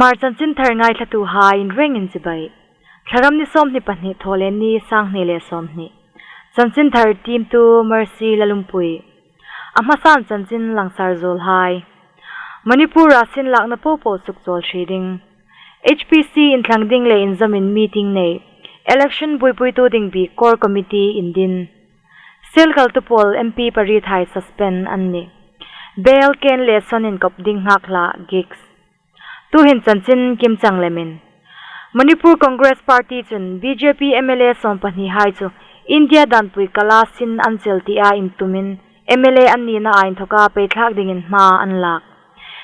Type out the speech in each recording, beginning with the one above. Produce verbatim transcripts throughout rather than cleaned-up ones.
Hmar chanchinthar ngaithlatuhai inrengin chibai. Thlaram ni sawmhni pahni, Thawleni, sanghni le sawmhni. Chanchinthar tiemtu Mercy Lalumpui. A hmasan chanchin langsar zuolhai. Manipur-a sin lakna popo sukchawl hri ding. H P C inthlang ding le inzawmin meeting nei. Election buoipuitu ding bik Core Committee indin. Sel kaltu pawl M P parithai suspend an nih. Bail ken le son inkop ding nghak hla gigs. Tuhin chanchin kimchang lemin. Manipur Congress Party chun B J P M L A sawmpahnihai chu India danpui kala sin an chel tia intumin M L A an nina a inthoka peithlak dingin hma an lak.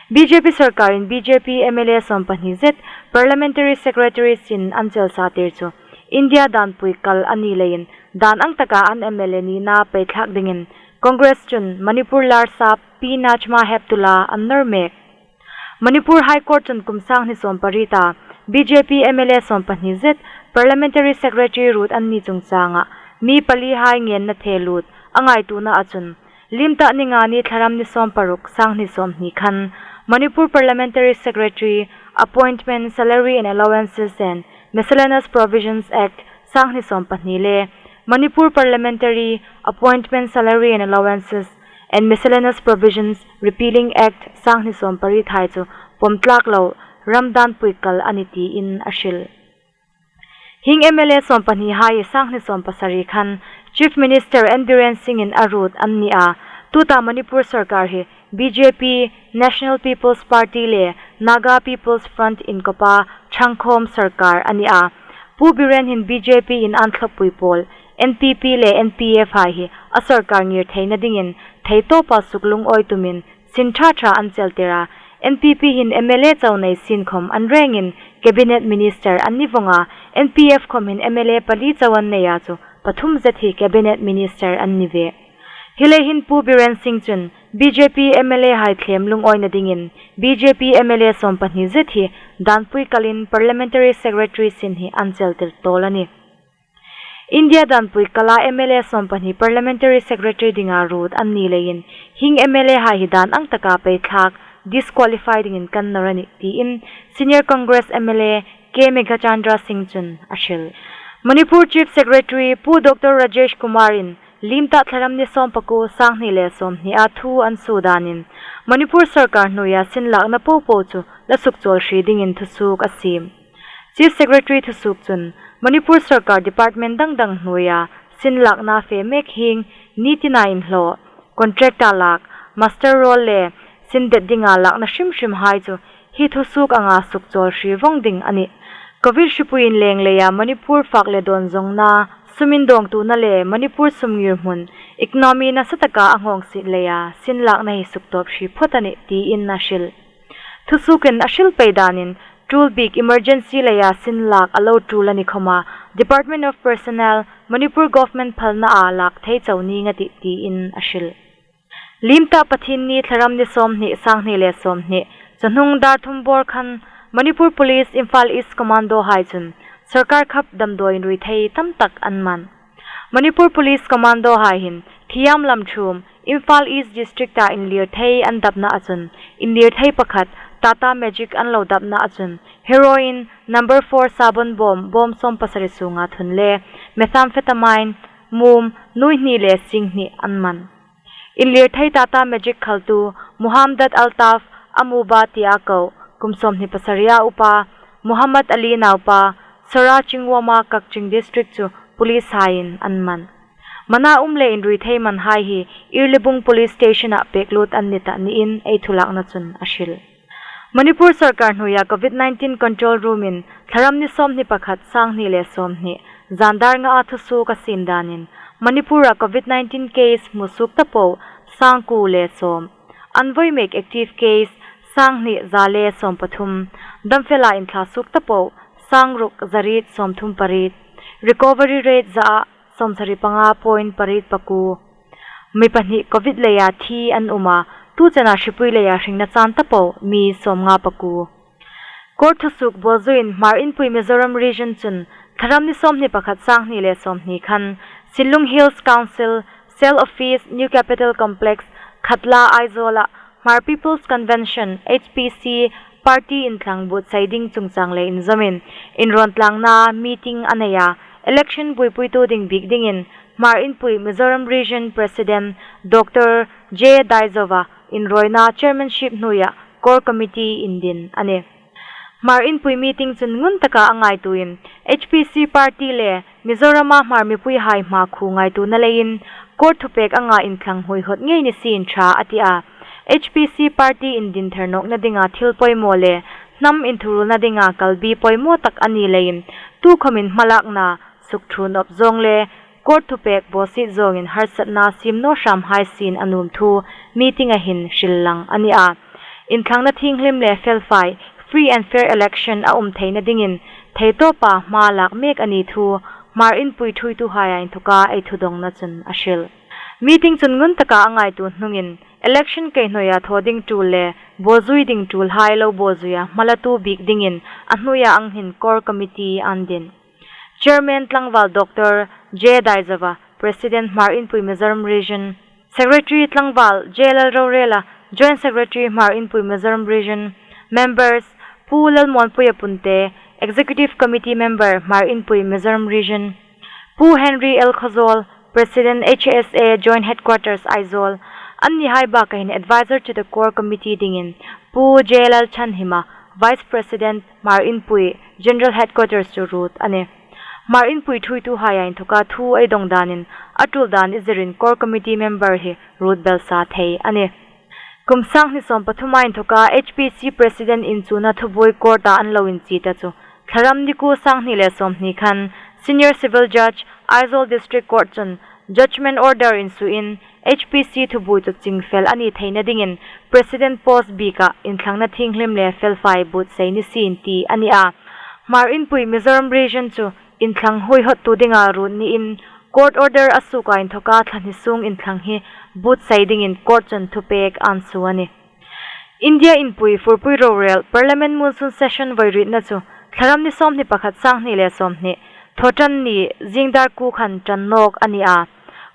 B J P sorkarin B J P M L A sawmpahni zet Parliamentary Secretary sin an chel sa tir chu India danpui kal a ni leiin dan ang taka an M L A nina peithlak dingin Congress chun Manipur Larsap Pi Najma Heptulla an nawr mek. Manipur High Court chun kum sanghni sawmpariet-a B J P M L A sawmpahni zet Parliamentary Secretary ruot an ni chungchanga mi palihai ngenna thelut a ngaituona a chun Limta ni nga ni Thlaram ni sawmparuk, sanghni sawmhni khan Manipur Parliamentary Secretary Appointment, Salary and Allowances and Miscellaneous Provisions Act sanghni sawmpahni le Manipur Parliamentary Appointment, Salary and Allowances and Miscellaneous Provisions Repealing Act sanghni sawmpariethai chu pawm tlak lo ram danpui kal a ni tiin a hril. Hieng M L A sawmpahnihai sanghni sawmpasari khan Chief Minister N Biren Singh-in a ruot an ni a, tuta Manipur sorkar hi B J P, National People's Party le Naga People's Front inkopa ṭhangkhawm sorkar a ni a. Pu Biren hin B J P-in an thlawppui pawl N P P le N P F hai hi a sorkar ngir theina dingin theitawpa suklungawi tumin sin ṭha ṭha an chel tir a, N P P hin M L A chau nei sien khom an rengin Cabinet Minister an ni vong a, N P F khom hin M L A pali chau an nei a chu pathum zet hi Cabinet Minister an ni ve. Hi lei hin Pu Biren Singh chun B J P M L A hai thlem lungawina dingin B J P M L A sawmpahni zet hi danpui kalin Parliamentary Secretary sin hi an chel tir tawl a nih. India danpui kala M L A sawmpahni Parliamentary Secretary dinga ruot an ni leiin hieng M L A hai hi dan ang taka peithlak, disqualify dingin kan nawr a nih tiin Senior Congress M L A K Meghachandra Singh chun a hril. Manipur Chief Secretary Pu Doctor Rajesh Kumar-in Limta Thlaram ni sawmpakuo, sanghni le sawmhni-a thu an suo danin Manipur sorkar hnuoia sin lakna popo chu la sukchawl hri dingin thusuok a siem. Chief Secretary thusuok chun Manipur sorkar department dang dang hnuoia sin lakna fe mek hieng ni tina inhlawh, contract-a lak, muster roll le sin det dinga lakna hrim hrimhai chu hi thusuok anga sukchawl hri vong ding a nih. Covid hripuiin leng leia Manipur fak le dawn zawngna, sum indawngtuona le Manipur sum ngirhmun, economy nasa taka a nghawngsiet leia sin lakna hi suktawp hri phawt a nih tiin a hril. Thusuokin a hril pei danin tul bik emergency leia sin lak a lo tul a ni khoma Department of Personnel, Manipur Government phalnaa lak thei chau ning a tih tiin a hril. Limta Pathienni Thlaram ni sawmhni, sanghni le sawmhni, chawhnung dar thum bawr khan Manipur Police Imphal East Commando hai chun sorkar khap damdawi inrui thei tam tak an man. Manipur Police Commando hai hin Thiam Lamthum, Imphal East District-a inlir thei an dapna a chun, inlir thei pakhat Tata Magic an lo dapna a chun, heroin, number four sabon bawm, bawm sawmpasari sunga thun le methamphetamine, mum, nuoi hni le sing hni an man. Inlir thei Tata Magic khaltu Muhamdad Altaf Amuba tia ko, kum sawmhni pasari-a upa, Muhammad Ali naupa, Sora Chingwoma, Kakching District chu police haiin an man. Mana um le inrui thei manhai hi Irlibung Police Station-a pek lut an ni tah niin ei thulakna chun a hril. Manipur sorkar hnuoia Covid nineteen Control Room-in Thlaram ni sawmhni pakhat, sanghni le sawmhni, zan dar nga-a thusuok a siem danin Manipur-a Covid nineteen case hmusuok ta po sangkuo le sawm, an voi mek active case sanghni za le sawmpathum, damfela inthla suok ta po sangruk zariet sawmthum pariet, recovery rate zaa sawmsari panga point pariet pakuo. Mi pahni Covid leia thi an um a, tu chena hripui leia hringna chan ta po mi sawmnga pakuo. Court thusuok bawlzuiin Hmar Inpui Mizoram Region chun Thlaram ni sawmhni pakhat, sanghni le sawmhni khan Sinlung Hills Council, Cell Office, New Capital Complex, Khatla, Aizawl-a Hmar People's Convention, H P C, party inthlang buotsai ding chungchang le inzawmin inrawn tlangna meeting a nei a, election buoipuitu ding bik dingin Hmar Inpui Mizoram Region President Doctor J Daizova inrawina chairmanship hnuoia Core Committee indin a nih. Hmar Inpui meeting chun ngun taka a ngaituoin H P C party le Mizorama Hmar mipuihai hmakhuo ngaituona leiin court thupek anga inthlang huoihawt ngei ni sien ṭha a ti a. H P C party indin thar nawkna dinga thil poimaw le hnam inthuruolna dinga kalbi poimaw tak a ni leiin tukhawmin hmalakna sukṭhuon awp zawng le court thupek bawsiet zawngin harsatna siem naw hram hai sien a nuom thu meeting-a hin hril lang a ni a. Inthlangna thienghlim le felfai, free and fair election a um theina dingin theitawpa hma lak mek a ni thu Hmar Inpui ṭhuoituhaia inthoka ei thudawngna chun a hril. Meeting chun ngun taka a ngaituo hnungin election keihnoia thaw ding tul le bawzui ding tulhai lo bawzuia hmalatu bik dingin a hnuoia ang hin Core Committee an din. Chairman tlangval Doctor J Daizova, President Hmar Inpui Mizoram Region, Secretary tlangval J Lalrorela, Joint Secretary Hmar Inpui Mizoram Region, members Pu Lalmuonpuia Punte, Executive Committee member Hmar Inpui Mizoram Region, Pu Henry L Khawzawl, President H S A Joint Headquarters Aizawl, annihai baka hin Advisor to the Core Committee dingin Pu J Lalthanhima, Vice President Hmar Inpui General Headquarters chu ruot a nih. Hmar Inpui ṭhuoituhaia inthoka thu ei dawng danin a tul dan izirin Core Committee member hi ruot belsa thei a nih. Kum sanghni sawm pathuma inthoka H P C President inchuona thubuoi court-a an lo inchita chu Thlaram ni kuo sanghni le sawmhni khan Senior Civil Judge Aizawl District Court chun judgment order insuoin H P C thubuoi chu chingfel a ni theina dingin President post bika inthlangna thienghlim le felfai buotsai ni sien ti a ni a. Hmar Inpui Mizoram Region chu inthlang huoihawttu dinga ruot niin court order a suoka inthoka thla hni sung inthlang hi buotsai dingin court chun thupek an suo a nih. India inpui furpui rorel Parliament monsoon session voirietna chu Thlaram ni sawmhni pakhat sanghni le sawmhni, Thawṭanni zing dar kuo khan ṭan nawk a ni a.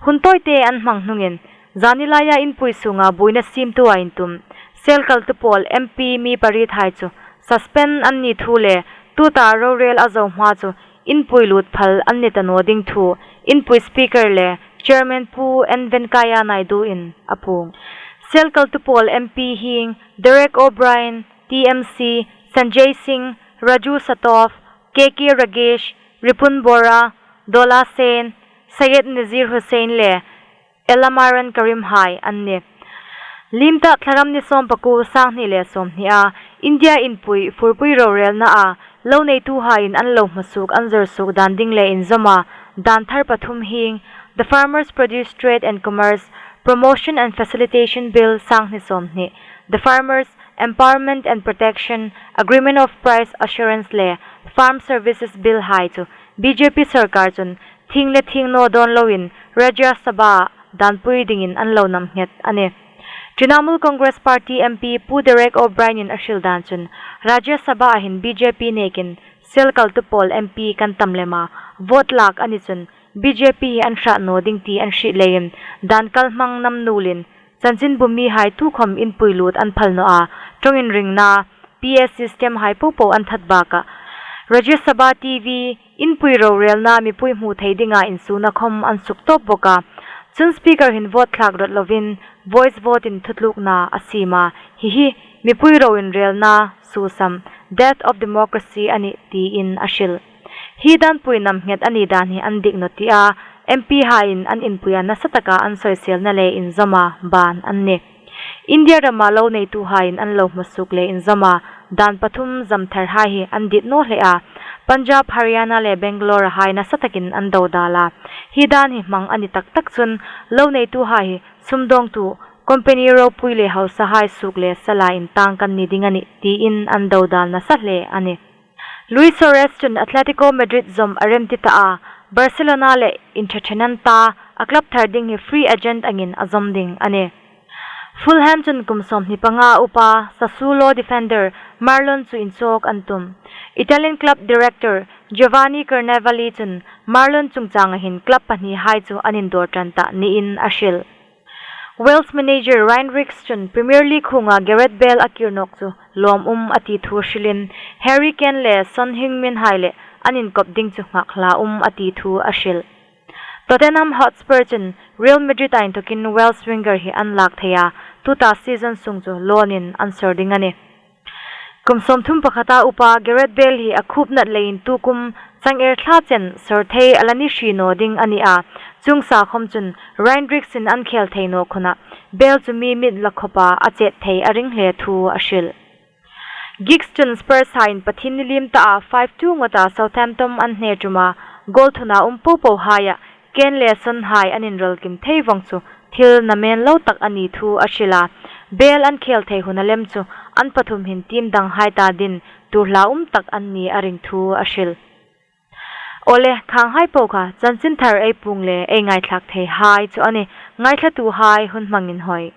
Hun tawite an hmang hnungin zani laia inpui sunga buoina siemtua intum Selkaltu pawl M P mi pariethai chu suspend an ni thu le tuta rorel a zo hma chu inpui lut phal an ni ta naw ding thu inpui Speaker le Chairman Pu N Venkaiah Naidu-in a puong. Selkaltu pawl M P hieng Derek O'Brien, T M C, Sanjay Singh, Raju Sattoff, K K Ragesh, Ripun Bohra, Dola Sen, Syed Nazir Hussain le Elamaran Karim hai an nih. Liem ta Thlaram ni sawm pakuo sanghni le sawmhnia India inpui furpui rorelnaa lo neituhaiin an lo hmasuok an zawr suok dan ding le inzawma dan thar pathum hieng The Farmers Produce Trade and Commerce Promotion and Facilitation Bill sanghni sawmhni, The Farmers Empowerment and Protection Agreement of Price Assurance le Farm Services Bill hai chu B J P sawrkar chun thieng le thieng naw dawn loin Rajya Sabha danpui dingin an lo nam nghet a nih. Trinamool Congress Party M P Pu Derek O'Brien-in a hril dan chun Rajya Sabha-a hin B J P nekin Selkaltu pawl M P kan tam lem a, vote lak a ni chun B J P hi an hrah naw ding ti an hriet leiin dan kalhmang nam nuolin chanchinbu mihai tukhawm inpui lut an phal naw a, ṭawng inringna, P A system hai popo an that bakah Rajya Sabha T V inpui rorelna mipui hmu thei dinga insuona khawm an suktawp bawk a. Chun Speaker hin vote thlak rawt lovin voice vote-in thutlukna a siem a, hi hi mipui roinrelna suosam, death of democracy a nih tiin a hril. Hi danpui nam nghet a ni dan hi an dik naw tia M P haiin an inpuia nasa taka an sawiselna le inzawma ban an nih. India rama lo neituhaiin an lo hmasuok le inzawma dan pathum zam thar hai hi an dit naw hle a. Punjab, Haryana le Bangalore hai nasa takin an dodal a. Hi dan hi hmang a ni tak tak chun lo neituhai hi sumdawngtu company ropui le hausa hai suok le sala intang kan ni ding a nih tiin an dodal nasa hle a nih. Luis Suarez chun Atletico Madrid zawm a remti ta a, Barcelona le inṭhe ṭhen an ta, a club thar ding hi free agent angin a zawm ding a nih. Fulham chun kum sawmhni panga upa Sassuolo defender Marlon chu inchawk an tum. Italian club director Giovanni Carnevali chun Marlon chungchanga hin club pahni hai chu an indawr ṭan ta niin a hril. Wales manager Ryan Giggs chun Premier League hunga Gareth Bale a kir nawk chu lawm um a ti thu hrilin, Harry Kane le Son Heung-min hai leh an inkop ding chu nghakhla um a ti thu a hril. Tottenham Hotspur chun Real Madrid a inthawkin Wales winger hi an lak thei a, tuta season sung chu loan-in an sawr ding a nih. Kum sawmthum pakhata upa Gareth Bale hi a khupnat leiin tukum chang er thla chen sawr thei a la ni hri naw ding a ni a, chuong sa khawm chun Ryan Giggs-in an khel thei nawk hunah Bale chu mi mit la khawpa a chet thei a ring hle thu a hril. Giggs chun Spurs haiin Pathienni liem taa five two ngawta Southampton an hne ṭuma goal thuna um popo haia Kane le Son hai an inrawl kim thei vawng chu thil namen lo tak a ni thu a hril a, Bale an khel thei huna lem chu an pathum hin team dang hai ta din tur hla um tak an ni a ring thu a hril. Awle, khanghai po kha chanchinthar ei puong le ei ngaithlak thei hai chu a nih. Ngaithlatuhai hun hmang inhawi.